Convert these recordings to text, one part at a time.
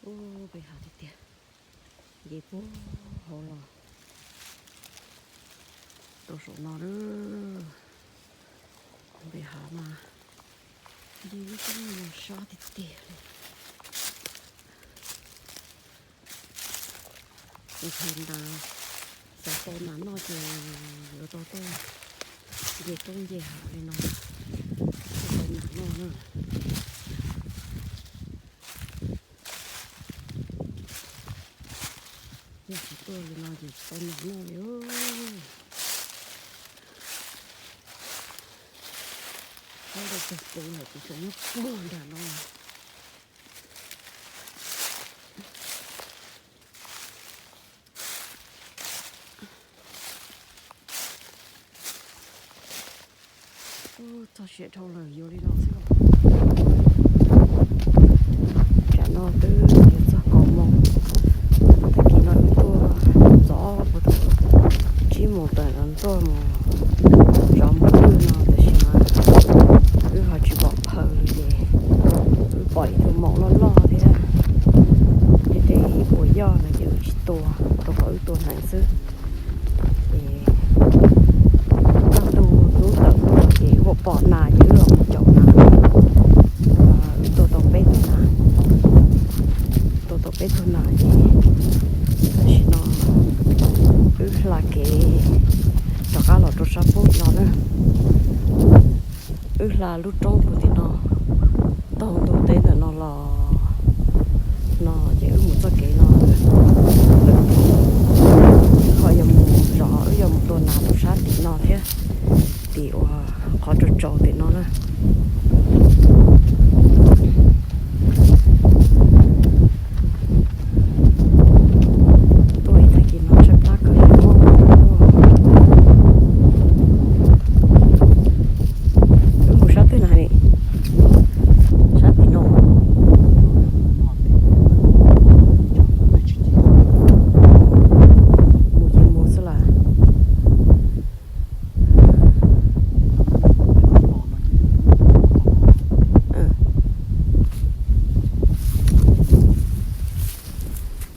Ub, npe hav tiag tiag, nce puag hauv los rau saum no lawm. Npe hav mas nce lub roob no sab tiag tiag li. Kuv thaum ntawd xav tau nas noj ces yuav tau tuaj nce roob nce hav li no thiaj tau nas noj na. Yog tsis tuaj li no ces tsis tau nas noj li. Nyob rau pem pem lawm ces tseem nyob puag nram no. Ub, txog siav dhau lawm, yuav li no xwb los. Tsam no twb yuav txog kaum moos, tag kis no wb tuaj ntxov puag thaum tsib moos tawm no tuaj mus zov mus twj no, tab sis mas wb ho tsis pom phaws li ces wb pom ib tug maum loj loj thiab deb deb ib puas yoj no ces wb tsis tua, rau qhov wb tua hneev xwb. Ces kaj ntug hnub tawm tuaj ces wb pom nas ces wb los mus caum nas. Wb tua tau peb tug nas, tua tau peb tug nas ces tam sim no wb hla kev rov qab los rau sab pub no na. Wb hla lub roob puag tim no taug ntug teb ntawm no los no ces wb mus txoj kev no lawm. Ho yuav mus zov, wb yuav mus tua nas rau sab tim no thiab, tim uas qhov tsaus tsaus tim no na. Tuaj ib tag kis no tshaib plab kawg li. Wb mus sab twg na ni? Sab tim no. Mus ces mus xwb las.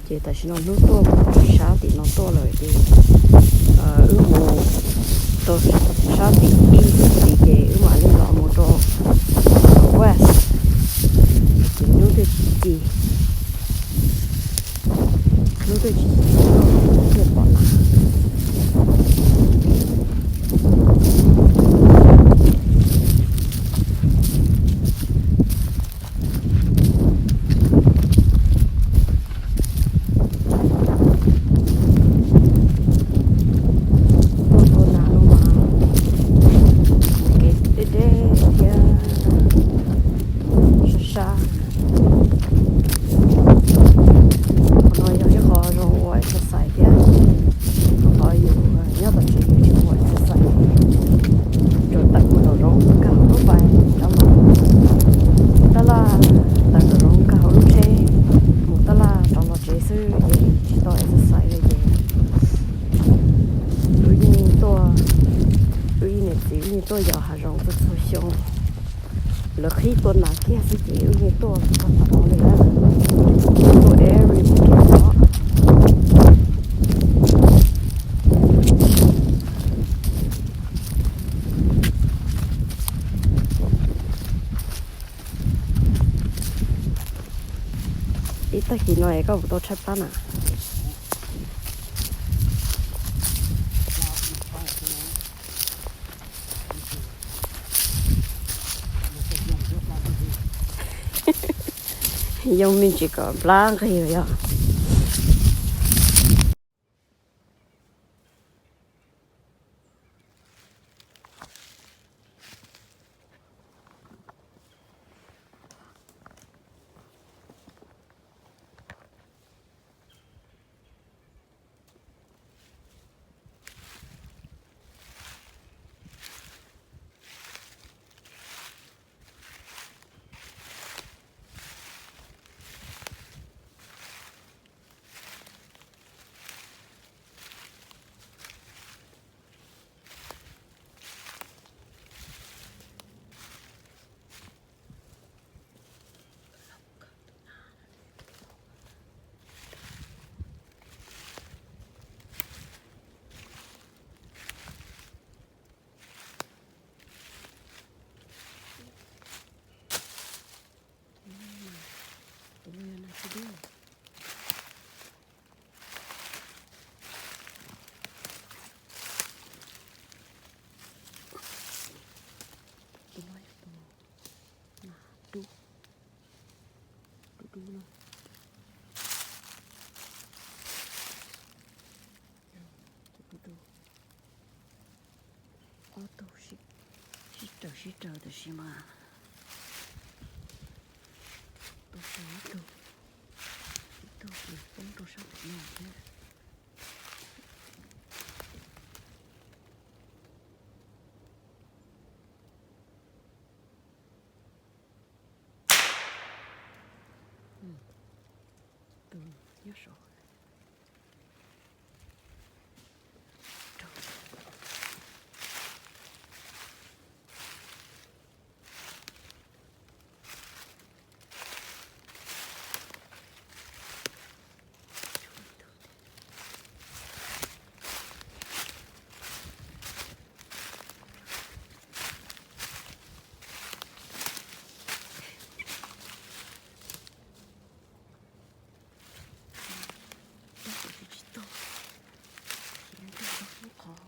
Ces tam sim no hnub tuaj mus sab tim no tuaj lawm ces wb mus rau sab tim ib tim ces wb mam li los mus rau west. Ces hnub twb tsis ci, hnub twb tsis ci thiaj pom nas. Tuaj tua nas no mas mus kev deb deb thiab sab sab. Qhov no yog ib qho zoo ua exercise thiab, qhov yus nyob tom tsev yus tsis ua exercise, tsuas tawm mus nraum zoov nkag hauv lub pas rov los, tab laj tawm nraum zoov nkag hauv lub tsheb mus tab laj rov los tsev xwb ces tsis tau exercise li ces wb yeej tuaj, wb ib niam txiv wb yeej tuaj yos hav zoov txhua txhua xyoo. Lawv qhib tua nas kiag xwb ces wb yeej tuaj txog qhov no li na. Tuaj every weekend os. Ib tag kis no es koj puas tau tshaib plab na? Yoo me ntsis kom plab nqig los yog. Tsis dub. Tus no yog tus mas dub, dub dub no. Tus dub dub. Ob tug sib raws sib raws tam sim mas tus tau ib tug, ib tug ces poob rau sab tim no thiab. Tus nyob saud. Tsis tau, khiav nrog lub qhov.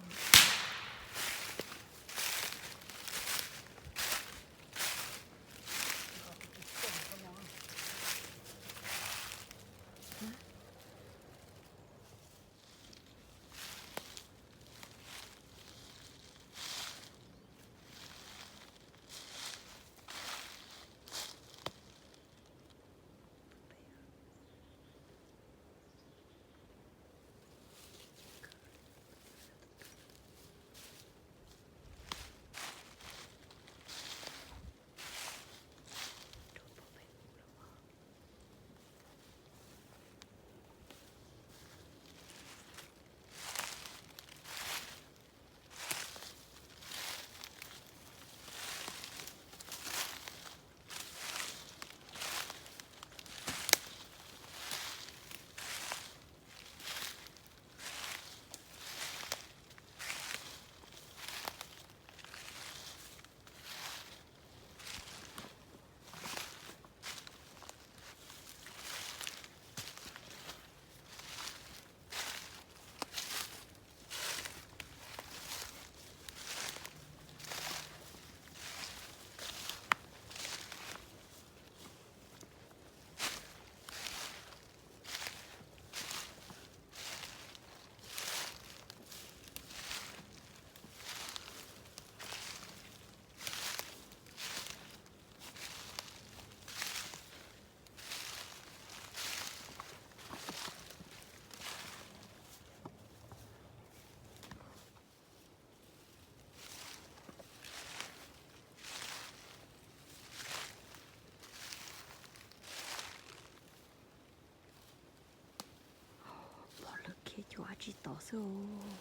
Mos lwg khiav cuag dab tsi tod xwb os.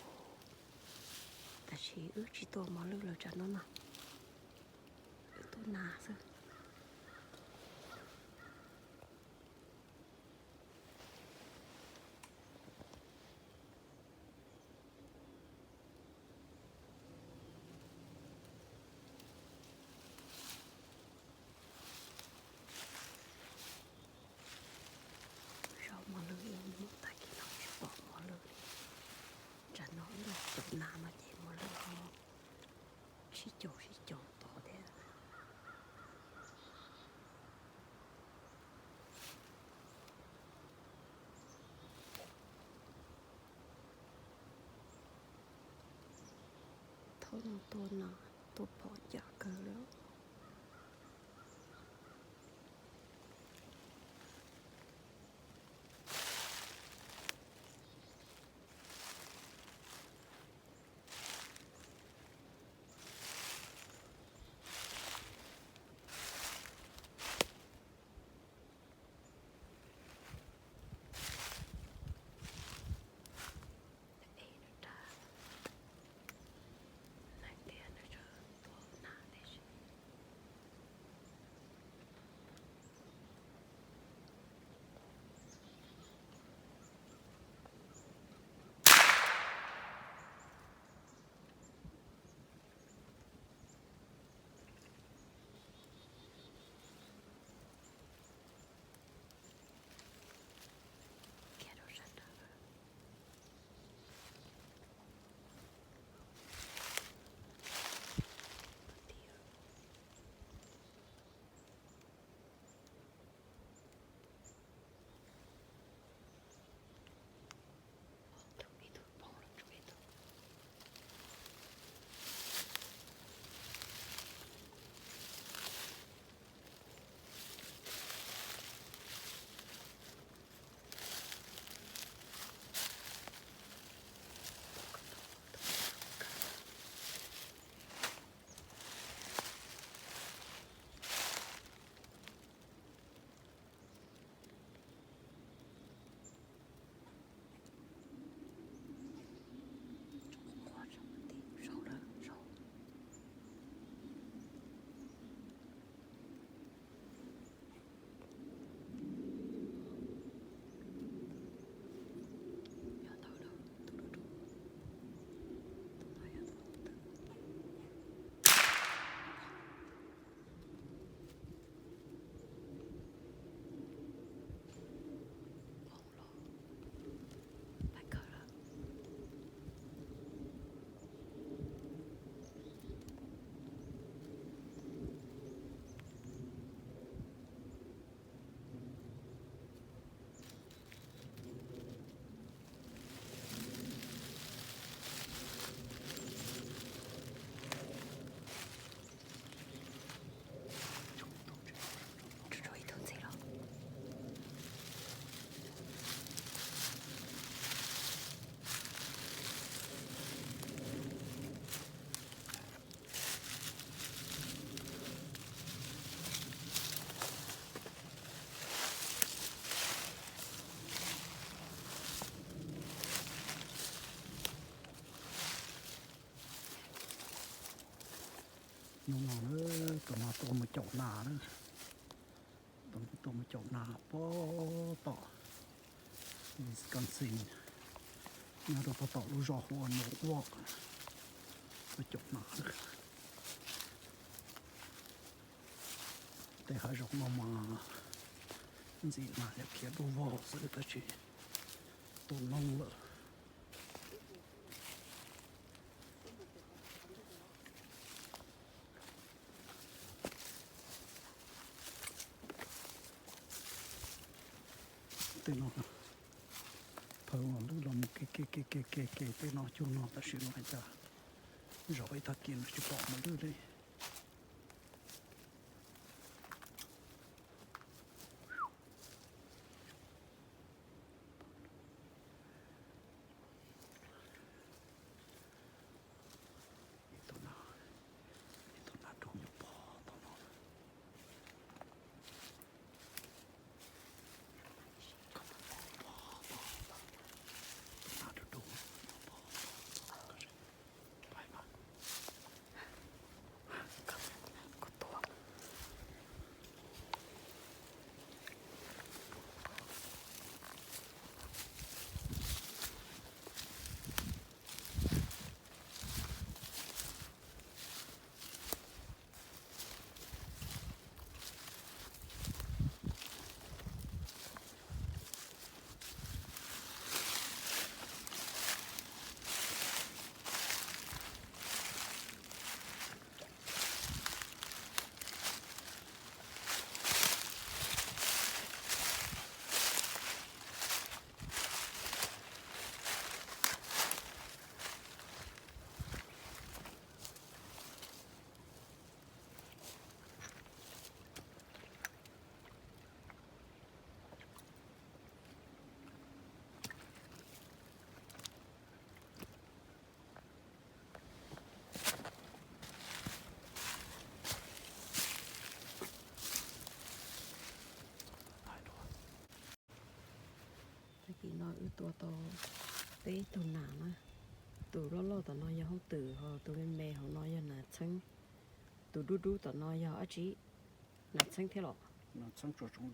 Tab sis wb tsis tua mos lwg lawm tsam no no, wb tua nas xwb. Zaum mos lwg ib mus tag kis no tsis pom mos lwg li. Tsam no wb los caum nas no ces mos lwg ho sib caum sib caum tod thiab. Thaum no tua nas tua phom cam kawg li. Ev nws rab, neeg tiag nws tsuas tua nas tib si. Hnub no na, tus no tuaj mus caum nas na. Tus no tuaj mus caum nas puag tom Wisconsin, nyob rau puag tom lub zos hu ua Nus Uaj, tuaj caum nas na. Tej hav zoov no mas ntxim nas yog khiav dub vog xwb tab sis tu noob lawm. Tej no, phawj los lwj los mus ke ke ke ke ke ke tej no cug no tab sis no cas zov ib tag kis no tsis pom mus lwj li. Ib tug nas, ib tug nas dub nyob pog tom no. Tus nas dub dub nyob pog tom. Tag kis no wb tua tau peb tug nas na. Tus loj loj tom no yog hooj twm, ho tus me me hauv no yog nas txheeb. Tus dub dub tom no yog dab tsi? Nas txheeb thiab los? Nas txheeb tsuas tsoom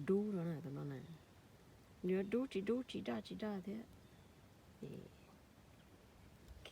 dub no na, tus no na. Nws yuav dub tsis dub, tsis daj tsis daj thiab. Ok.